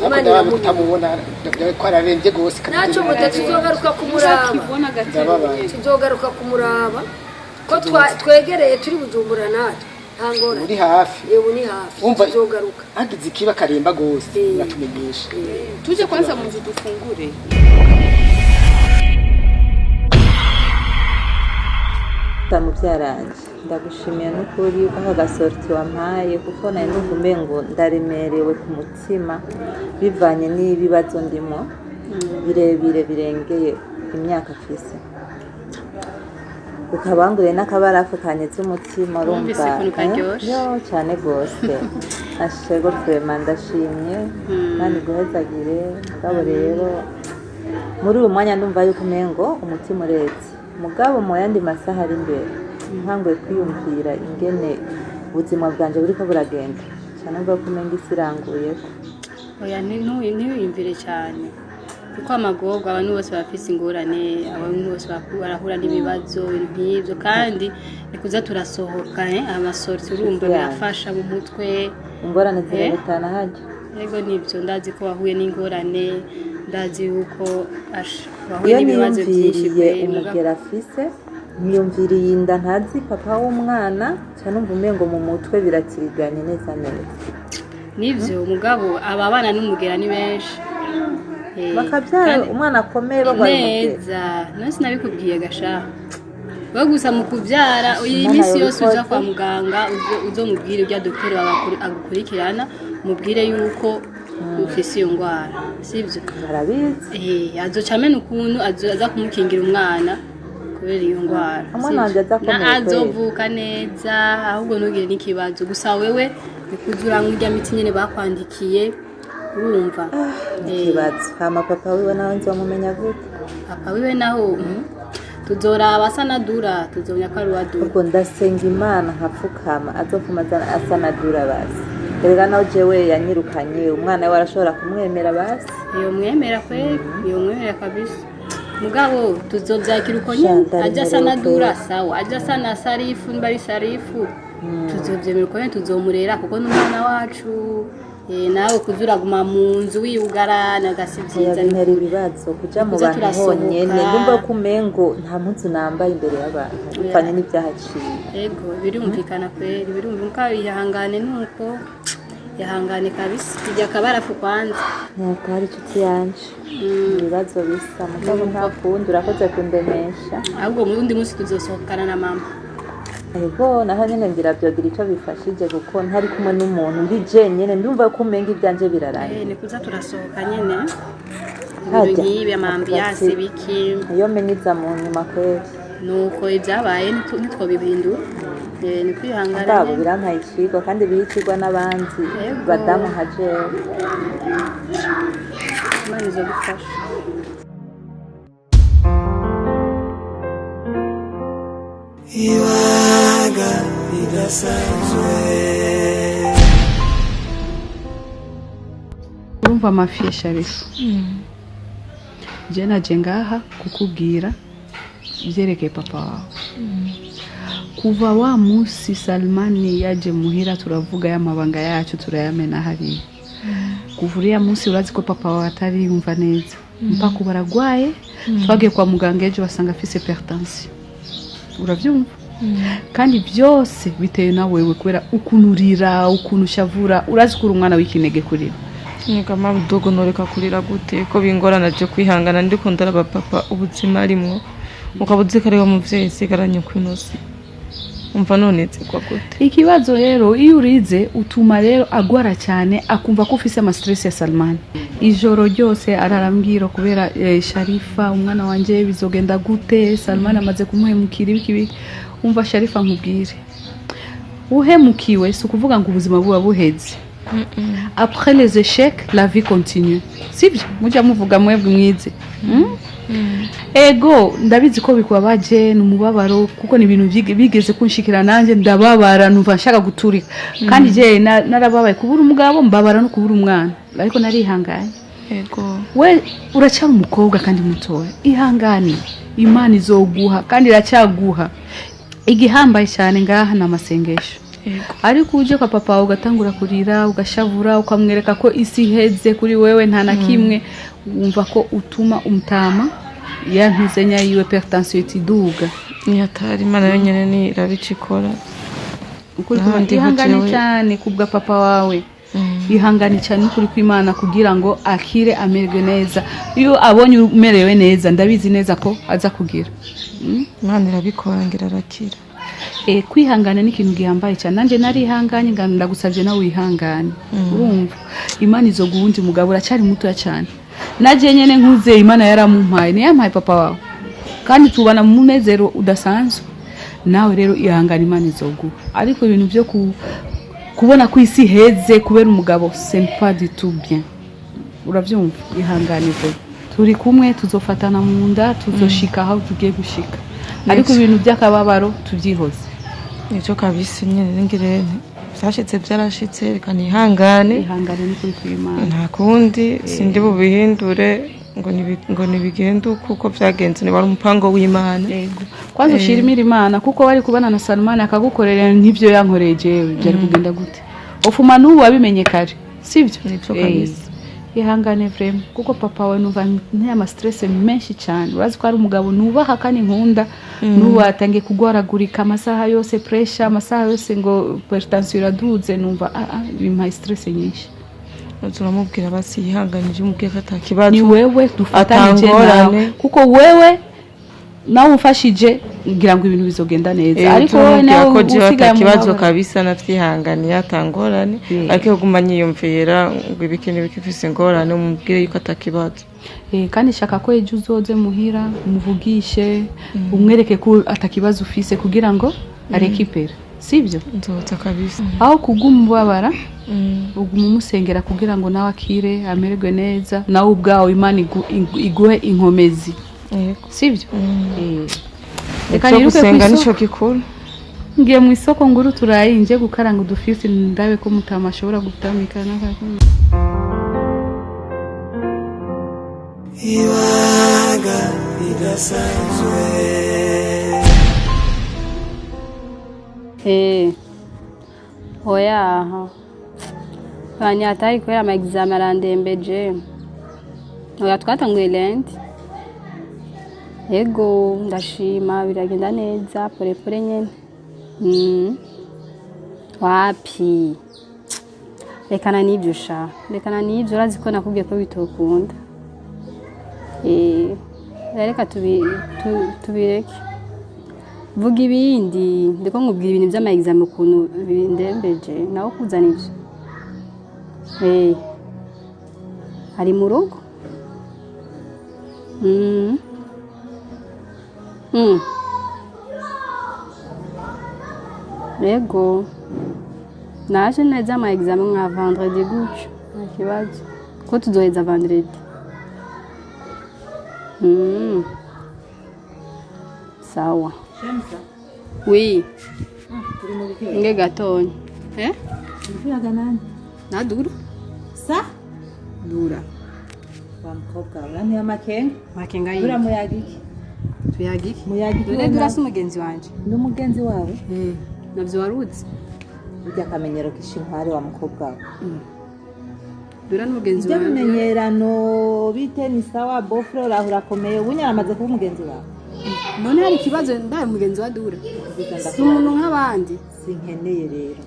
Imana ndabona iramuha. Kutamubona ko ararembye rwose kandi. Ntacyo muto, tuzogaruka kumuraba. Kibona agatebe. Ndababaye. Tuzogaruka kumuraba ko twegereye, turi Bujumbura natwe, nta ngorane. Uri hafi. Yewe, ni hafi. Wumva- Tuzogaruka. Hagize ikiba akaremba rwose, Eh. uratumenyesha. Tuje kwanza mu nzu dufungure. Mubyaranje, ndagushimiye n'ukuri aka gasorti wampaye, kuko nari numva umengo ndaremerewe ku mutima bivanye n'ibibazo ndimo birebire birengeye imyaka mfise, ukabanguriye n'akabarafu kanyeze umutima, urumva. Wumvise ukuntu karyoshe? Yo, cyane rwose, ashego vraiment, ndashimye kandi guhezagire. Mugabo rero muri uyu mwanya ndumva yuko umengo umutima uretse, mugabo mu yandi masaha ari imbere nkanguye kwiyumvira ingene ubuzima bwanje buriko buragenda cyane, numva ko umenga isi iranguyeko. Oya, ntiwiyumvire cyane, kuko amagorwa, abantu bose bafise ingorane, abantu bose barahura n'ibibazo, ibintu nk'ibyo. Kandi ni kuza turasohoka, amasorti, urumva, Yeah. birafasha mu mutwe. Ingorane zirarutana harya. Yego, nibyo, ndazi ko wahuye n'ingorane, ndazi yuko wahuye Iyo n'ibibazo byinshi niyumviriye pe, umugera afise, nkiyumviriye inda ntazi papa w'umwana, ca numva umengo mu mutwe biratiriganye neza neza. Nibyo, mugabo aba bana n'umugera ni benshi. Bakabyara umwana akomeye bagwaye umugera. Neza, none sinabikubwiye gasha? We gusa mu kubyara iyi Imana minsi yose uza yobikoze. kwa muganga, uzomubwire ibya dogiteri wawe agukurikirana, mubwire yuko ufise iyo ndwara, sibyo? Barabizi. Azoca amenya ukuntu aza kumukingira umwana kubera iyo ndwara. Umwana Sivyo? wanje aza akomeye Na kweli. azovuka neza, ahubwo ntugire n'ikibazo. Gusa wewe ni kuza uranywa irya miti nyene bakwandikiye, urumva? Ikibazo, hama papa wiwe nawe nzomumenya gute? Papa wiwe naho, tuzoraba asa na Dura, tuzomenya ko ari uwa Dura. Ubwo ndasenga Imana nkapfukama, azopfuma asa na Dura basi. Erega nawe jewe yanyirukanye, umwana we arashobora kumwemera basi. Iyo mwemera kweli, iyo mwemera kabisa. Mugabo tuzovyakira uko nyene. Sha, Aja asa na ndaremerewe Dura, kweli. sawa. Aja asa na Sarifu, nimba ari Sarifu, tuzovyemera uko nyene, tuzomurera kuko n'umwana wacu. Nawe kuza uraguma mu nzu wiyugarana gasi Oya, vyiza. bintera ibibazo kuja mu Kuza bantu turasohoka. honyene, ndumva ko umengo nta mpuzu nambaye imbere y'abantu bivanye n'ivyahaciye. Ego, birumvikana kweli, birumvikana. Ihangane, nuko ihangane kabisa, irya akabarafu kwanza. Ntiyatari inshuti yanje, ibibazo bisa, mugabo nta kundi, urakoze kundemesha. Ahubwo mu wundi munsi tuzosohokana na mama. Ego, naho nyene ngira vyogira ico bifashije, kuko ntari kumwe n'umuntu, ndi jenyene, ndumva ko umenga ivyanje birarangiye. Ni kuza turasohoka nyene, ibintu Harya, nk'ibi, ama ambiance, biki. Iyo menyiza mu nyuma kweli. Nuko ibyabaye ntitwobihindura. Ni kwihangana Ndabo nyene. birampaye icigwa, kandi biha icigwa n'abandi Yego. badamu nka jewe. Imana izogufasha. Ibanga ridasanzwe. Urumva amafi ya Sharifu, je naje ngaha kukubwira ibyerekeye papa wawe. Kuva wa munsi Salmani yaje muhira, turavuga y'amabanga yacu, turayamena hariya. Kuva uriya munsi, urazi ko papa wawe atariyumva neza mpaka ubu aragwaye. Twagiye kwa muganga ejo, basanga afise hypertension, urabyumva? Kandi byose bitewe na wewe, kubera ukuntu urira, ukuntu ushavura. Urazi ko uri umwana w'ikinege kurira. Nyegama budogo, noreka kurira gute ko bingorana je kwihangana? Ndiko ndaraba papa ubuzima arimwo, ukaba uzi ko ariwe muvyeyi sigaranye kwinosi, umva nonezerwa gute? Ikibazo rero, iyo urize utuma rero agwara cyane, akumva ko ufise ama stress ya Salman. Ijoro ryose ararambwira kubera Sharifa umwana wanje bizogenda gute, Salman amaze kumuhemukira, ibiki ibiki. Umva Sharifa, nkubwire, uhemukiwe si ukuvuga ngo ubuzima buba buheze. Après les échecs, la vie continue, sibyo mujya muvuga mwebwe mwize? Ego, ndabizi ko bikubabaje, ni umubabaro, kuko ni ibintu bigeze kunshikira nanjye, ndababara numva nshaka guturika. Kandi je narababaye kubura umugabo, mbabara no kubura umwana, ariko narihanganye. We uracyari umukobwa kandi mutoya, ihangane, Imana izoguha kandi iracyaguha. Igihambaye cyane ngaha ni amasengesho. Ariko uje kwa papa wawe ugatangura kurira, ugashavura, ukamwereka ko isi iheze kuri wewe, nta na kimwe, wumva ko utuma umutama ya ntuzenya yiwe hypertension iduga. Niyatari, Imana yonyene ni irabica ikora. Ukuri N'ahandi ho ihangane jewe- cyane kubwa papa wawe, ihangane cyane ukuri kw'Imana kugira ngo akire, amerwe neza. Iyo abonye umerewe neza, ndabizi neza ko aza kugira. Imana irabikora, ngira arakira. Kwihangana ni ikintu gihambaye cyane. Nanjye narihanganye, ndagusabye nawe wihangane. Urumva, Imana izoga uwundi mugabo, uracyari mutoya cyane. Naje nyene nkuze, Imana yaramumpaye, niyampaye papa wawe, kandi tubana mu munezero udasanzwe. Nawe rero ihangane, Imana izoguha. Ariko ibintu byo kubona ko isi heze kubera umugabo, c'est pas du tout bien, urabyumva? Ihangane vuba, turi kumwe, tuzofatana mu nda, tuzoshika aho tugiye gushika, ariko ibintu by'akababaro tubyihoze. Nicyo kabisa nyene, ngirente vyashitse vyarashitse, reka nihangane. Ihangane n'ukuri kw'Imana. Nta kundi, sindi bubihindure ngo nibigende uko vyagenze, ni wari umupango w'Imana. Yego, kwanza ushimira Imana, kuko wari kubana na Salmani akagukorera nk'ibyo yankoreye jewe, byari kugenda gute? Ufuma n'ubu wabimenye kare, sibyo? Nibyo kabisa. Ihangane vraiment, kuko papa wawe numva nteye ama stress menshi cyane. Urazi ko ari umugabo nubaha kandi nkunda. N'ubu atangiye kugwaragurika amasaha yose, pressure amasaha yose, ngo hypertension iraduze. Numva bimpaye stress nyinshi. Turamubwira basi yihanganije, umubwiye ko ata kibazo. Ni wewe dufatanije nawe. Atangorane. Kuko wewe nawe umfashije ngira ngo ibintu bizogenda neza, ariko wowe turamubwira nawe ko jewe usigaye ata mu kibazo mabara. kabisa, navyihanganiye, atangorane. Ariko iyo guma nyiyumvira ngo ibiki n'ibiki, mfise ingorane, umubwire yuko ata kibazo. Kandi shaka ko ejo uzoze muhira, umuvugishe, umwereke ko atakibazo ufise kugira ngo arekipere, sibyo? Nzoza kabisa. Aho kuguma ubabara, uguma umusengera kugira ngo nawe akire, amererwe neza. Nawe ubwawe Imana iguhe inkomezi. Yego. Sibyo? Reka Icyo niruke gusenga kw'isoko. nico gikuru. Ngiye mu isoko nguru turayi, nje gukaranga udufisi, ndabe ko mutama ashobora gutamika n'aka- Ibanga ridasanzwe. Oya aha. Banyataye kubera ama examen arandembeje. Oya, twatanguye lundi. Ego, ndashima, biragenda neza pole pole nyene. Wapi? Rekana n'ibyo sha. Rekana n'ibyo, urazi ko nakubwiye ko bitokunda. Reka tubireke. Vuga ibindi, ndiko nkubwira ibintu by'ama examen ukuntu bindembeje, nawe kuzana ibyo. Ari mu rugo. Yego. Naje neza ama examen nka vendredi gutyo. Nta kibazo. Ko tuzoheza vendredi. Sawa. Oui. Nge gatonya. Eh? Mvuyaga nani? Nadura. Sa? Dura. Wa mukobwa wawe uranteye amakenga. Makenga Dura yiye. muyaga iki? Tuyaga iki? Muyaga iki? None wowe Dura nawe? si umugenzi wanje. N'umugenzi wawe? Eh. Navyo waruzi. Burya akamenyero kishinkware wa mukobwa wawe. Dura n'umugenzi Ibyo wanje. bimenyerano bite? Ni sawa bofre, uraho urakomeye, ubu nyine aramaze kuba umugenzi wawe. None hari ikibazo ndaye umugenzi wa Dura? Si umuntu nk'abandi. Sinkeneye rero.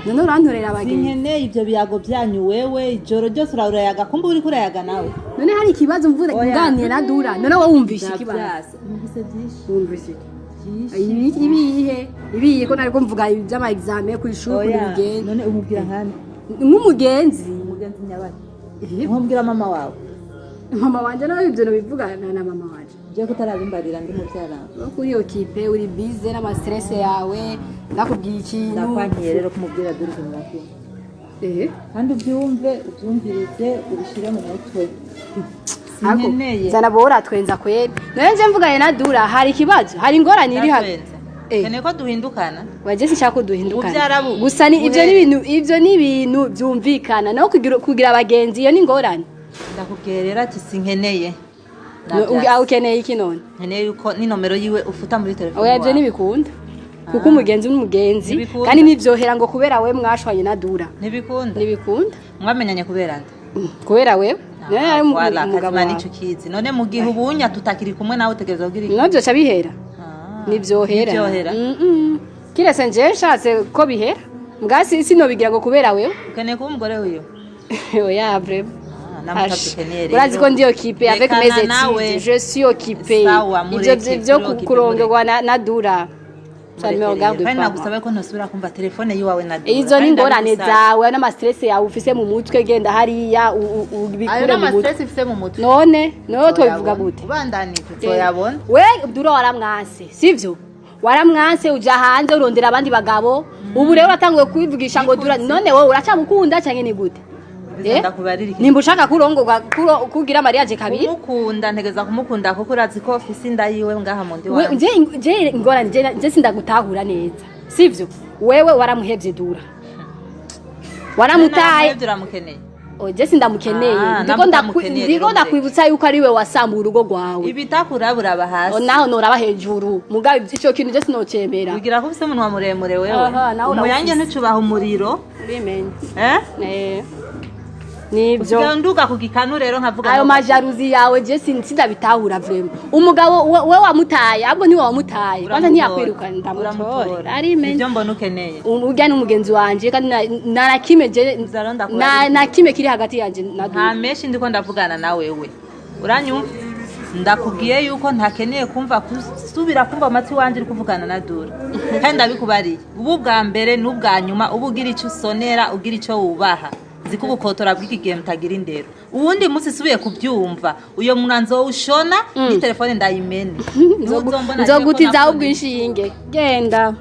None urantorera abagenzi. Sinkeneye ibyo biyago byanyu. Wewe ijoro ryose urayaga, kumba uriko urayaga nawe. None hari ikibazo mvura Oya. nganira na Dura? None wowe wumvishe ikibazo? Ndavyase. Numvise byinshi. Wumvishe iki? Byinshi. Ibihe ibihe ko nariko mvuga iby'ama examen ku ishuri ukuntu Oya, bigenda. none umubwira nkande? Nk'umugenzi. Umugenzi nyabaki? Nkumubwira mama wawe? Mama wanje nawe ibyo nabivugana na mama wanje. Je kutarabimbarira ndi muvyara wawe. Wowe kuri iyo kipe uri bize n'ama stress yawe, ndakubwiye ikintu. Ndakwankiye rero kumubwira dore ikintu na kimwe. Kandi ubyumve, ubyumvirize, ubishyire mu mutwe. Ariko Sinkeneye. zana bora twenza kweli. None nje mvuganye na Dura, hari ikibazo? Hari ingorane iri hano? Nkeneye ko duhindukana. Waje sinshaka ko duhindukana. Ubuvyara Gusa ni ibyo ni ibintu, ibyo ni ibintu byumvikana. Naho kugira abagenzi iyo ni ingorane. Ndakubwiye rero ati sinkeneye. Ukeneye iki none? Nkeneye yuko n'inomero yiwe ufuta muri telefone Oya, ibyo wawe. ntibikunda. Kuko umugenzi n'umugenzi, Ntibikunda. kandi ntivyohera ngo kubera we mwashwanye na Dura. Ntibikunda. Ntibikunda. Mwamenyanye kubera nde? Kubera wewe. Nawe ari Wala, umugabo kazima wawe. nico kizi. None mu gihe ubunya tutakiri kumwe nawe utegerezwa kugira iki? None vyoca bihera? Ah, Ntivyohera. Ntivyohera. Kiretse njewe nshatse ko bihera, mbwa sinobigira ngo kubera wewe. Ukeneye kuba umugore wiwe? Oya, vraiment. Ah, namutabdukeneye rero. Urazi ko ndi occupée avec Rekana mes études. nawe. Je suis occupée. Sawa, Ivyo mureke, vyo uri occupée, kurongorwa na Dura, ça ne me regarde Kandi pas, moi. nagusaba ko ntusubira kumva telefone yiwawe na Dura. Izo ni Kandi ingorane ndabigusaba. zawe n'ama stress yawe ufise mu mutwe. Genda hariya Ayo ubikure mu mutwe. n'ama stress ufise mu mutwe. None twobivuga gute? Ubandanije uzoyabona. We Dura waramwanse, sivyo? Waramwanse, uja hanze urondera abandi bagabo. Ubu rero uratanguye kwivugisha ngo Dura. None wowe uracamukunda canke ni gute? Eh? Ndakubarira iki? Nimba ushaka kurongorwa, kugira mariage kabiri. Kumukunda, ntegeza kumukunda kuko urazi ko ufise inda yiwe ngaha mu ndi We wanje. nje ingorane, nje sindagutahura neza, sivyo? Wewe waramuhevye Dura, waramutaye. Nawe uramukeneye. Oje, sindamukeneye. Ah, Ndiko namutamukeneye ndiko rero. ndakwibutsa yuko ari we wasambura urugo rwawe. Ibitakurabura hasi. Naho noraba hejuru, mugabo ico kintu je sinocemera. Ugira ko ufise umunwa muremure wewe. Aha, nawe Umuyange urawufise. ntucubaha umuriro. Urimenye. Eh? Eh, nibyo. Usigaye nduga ku gikanu rero nkavuga. Ayo ma jalousie yawe je sindabitahura vraiment. Umugabo we wamutaye, ahubwo niwe wamutaye kwanza, ntiyakwirukana. Ndamutora, arimenye. Ibyo mbona ukeneye. Urya ni umugenzi wanje, kandi nta na kimwe je Nzaro ndakubarira. na kimwe kiri hagati yanje na Nta Dura. menshi ndiko ndavugana na wewe, uranyumva? Ndakubwiye yuko ntakeneye kumva, gusubira kumva amatwi wanje uri kuvugana na Dura. Kandi ndabikubariye ubu bwa mbere n'ubwa nyuma. Ubu ugira icyo usonera, ugira icyo wubaha. Nzi ko ubukotora bw'iki gihe mutagira indero. Uwundi munsi usubiye kubyumva, uyo mwanzo ushona ni telefone ndayimene. Ntuzombona ngiye ko Nzogutiza ahubwo nafone. inshinge. Genda,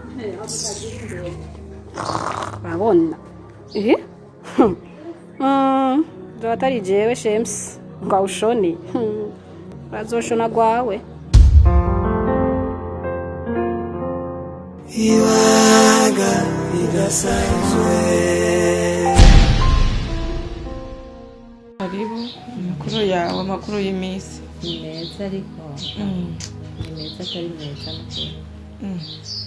urabona, eh. Nzoba atari jewe Shems ngo awushone. Bazoshona gwawe. Ibanga ridasanzwe. Karibu. Amakuru yawe, amakuru y'iminsi? Ni meza, ariko ni meza atari meza n'ukuri.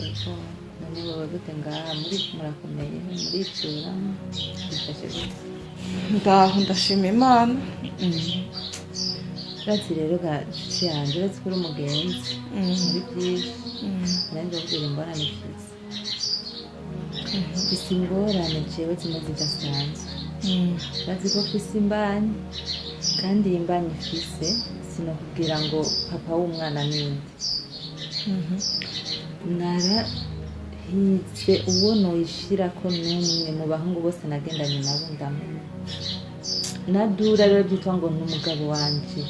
Ego, none baba gute ngaha? Muri murakomeye? Muritura? Bifashe gute? Ndaho, ndashima Imana. Urazi rero ga nshuti yanjye, uretse ko uri umugenzi muri byinshi, nanjye ubwira ingorane mfise. Mfise ingorane jewe zimwe zidasanzwe. Urazi ko mfise imbanyi, kandi iyi mbanyi mfise sinakubwira ngo papa w'umwana ninde. Narahize uwo noyishirako n'umwe mu bahungu bose nagendanye nabo ndamumenya. Na Dura rero byitwa ngo ni umugabo wanje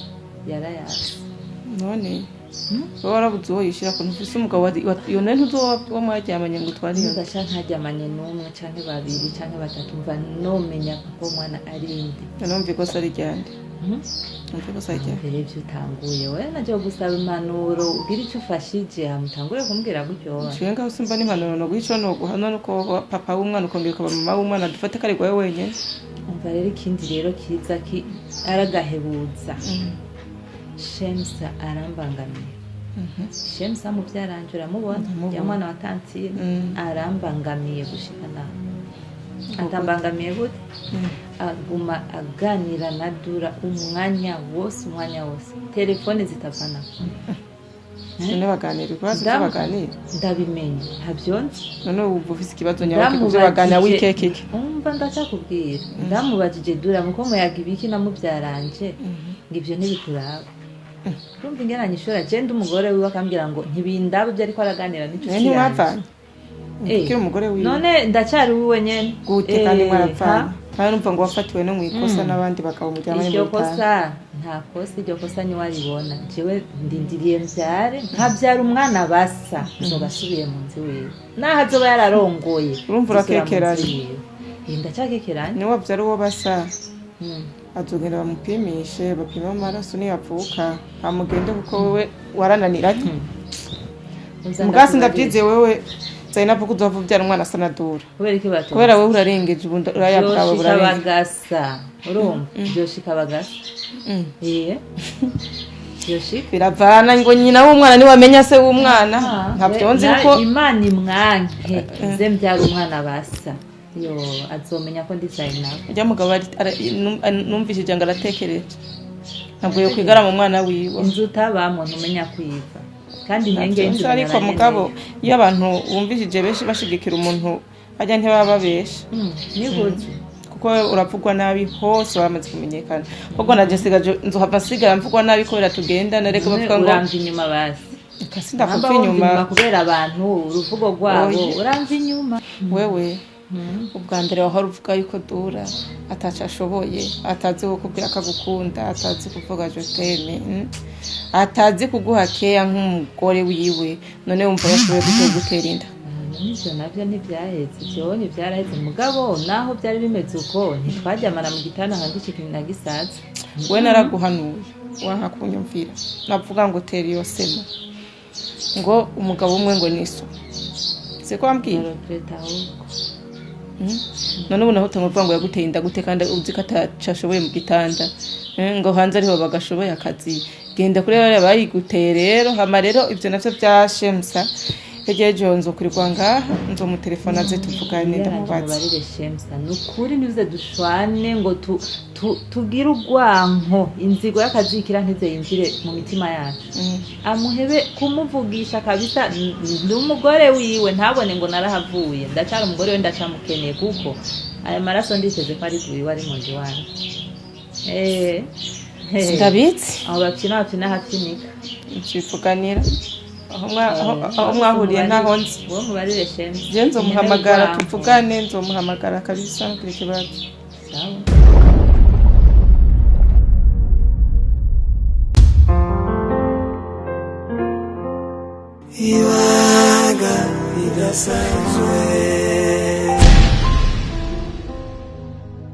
yarayase. None wowe warabuze uwo yishira ko ntufise umugabo iyo none ntuzi uwo mwaryamanye ngo utware iyo nda? Ntugaca ntaryamanye n'umwe canke babiri canke batatu, mva nomenya papa w'umwana ari nde. None wumva ikosa ari ryande? Wumva ikosa ari ryande? Mbere ivyo utanguye we naje gusaba impanuro, ugira icyo ufashije, hamutangure kumbwira gutyo wa. Nciye ngaho simba n'impanuro noguha. Ico noguha none ko papa w'umwana ukongera ukaba mama w'umwana, dufate ko ari gwawe wenyene. Umva rero, ikindi rero kiza ki aragahebuza, Shemsa arambangamiye. Shemsa mubyaranje uramubona? Ndamubona. Ya mwana wa tantine. Arambangamiye gushika naho. Atambangamiye gute? Aguma aganira na Dura umwanya wose, umwanya wose, telefone zitavana. None baganira, urazi ivyo baganira? Ndabimenye, ntabyo nzi. None ubu ufise ikibazo nyabaki kuvyo baganira, wikeka iki? Umva, ndacakubwira. Ndamubajije: "Dura muko muyaga ibiki na mubyaranje?" Ngo ivyo ntibikuraba. Urumva ingene anyishura? Je ndi umugore wiwe, akambwira ngo ntibindaba ibyo ariko araganira n'inshuti Nawe ntimwapfanye? Eh, Ukiri umugore wiwe? None ndacyari wiwe nyene. Gute kandi Eh, mwarapfanye? ha? Kandi numva ngo wafatiwe no mu ikosa n'abandi bagabo muryamanye Iryo mu bitanda. kosa, nta kosa, iryo kosa niwe aribona. Jewe ndindiriye mbyare, nkabyara umwana basa, nzoba asubiye mu nzu wiwe naho azoba yararongoye. Urumva nzosubira mu nzu urakekeranye. yiwe. Eh, ndacyakekeranye. Niwe wabyara uwo basa, azogenda bamupimishe, bapime amaraso niyavuka, amugende kuko wewe warananiranye. Umva, Mugasi ndakubarira. ndavyize wewe Zainabu ko uzova uvyara umwana asa na Dura. Kubera iki batumva? Kubera wewe urarengeje ubu, uraya bwawe Vyoshika burarengeje. bagasa, urumva, vyoshika bagasa. Eh. Vyoshika. Biravana ngo nyina w'umwana niwe amenya se w'umwana. Ntabyo nzi Na- ko Imana imwanke nze mbyara umwana basa, yo azomenya ko ndi Zainab. Ujya mugabo numvishije ngo aratekereje, ntabwo yokwigara mu mwana wiwe. Inzu utabamwo ntumenya kwiva, kandi inkingi Ntabyo y'inzu nzi, ariko imenyana mugabo nyeneyo. iyo abantu bumvishije benshi bashigikira umuntu hajya ntibaba babesha. Niguze. Kuko uravugwa nabi hose, wamaze kumenyekana. Ahubwo naje nsigaje nzohava nsigara mvugwa nabi kubera tugendana, reka bavuga ngo Uramva inyuma basi. Kasi Namba ndakuva wumva inyuma. inyuma kubera abantu uruvugo rwabo. Oya. Uramva inyuma. Wewe ubwa mbere wahora uvuga yuko Dura ataco ashoboye, atazi kukubwira akagukunda, atazi kuvuga je t'aime, atazi kuguha keya nk'umugore wiwe. None wumva yashoboye gute gutera inda? N'ivyo navyo ntivyahetse, vyonye vyarahetse. Mugabo naho byari bimeze uko, ntitwaryamana mu gitanda nka gishiki na gisaza. We naraguhanuye wanka kunyumvira. Navuga ngo tera iyo sema, ngo umugabo umwe ngo niso, siko wambwiye? Baropreta ahubwo. None ubu naho utamubwira ngo yaguteye inda gute, kandi uzi ko ataco ashoboye mu gitanda? Ngo hanze ariho bagashoboye akazi. Genda kuri bariya bayiguteye rero. Hama rero ivyo navyo vya Shemsa, hirya y'ejo nzokurirwa ngaha, nzomutelefona aze tuvugane, ndamubaza. Mubarire Shemsa, ni ukuri ntibize dushwane ngo tugire urwanko, inzigo y'akazikira ntize yinjire mu mitima yacu. Amuhebe kumuvugisha kabisa. Ndi umugore wiwe, ntabone ngo narahavuye. Ndacara umugore we, ndacamukeneye, kuko aya maraso nditeze ko ari wiwe, ari mu nzu iwanjye. Sindabitse. Aho bakina bakina hafinika. Nzivuganira aho aho mwahuriye ntaho nzi. Uwo mubarire Shemsa. Je nzomuhamagara tuvugane, nzomuhamagara kabisa, ntugire ikibazo. Sawa. Ibanga ridasanzwe.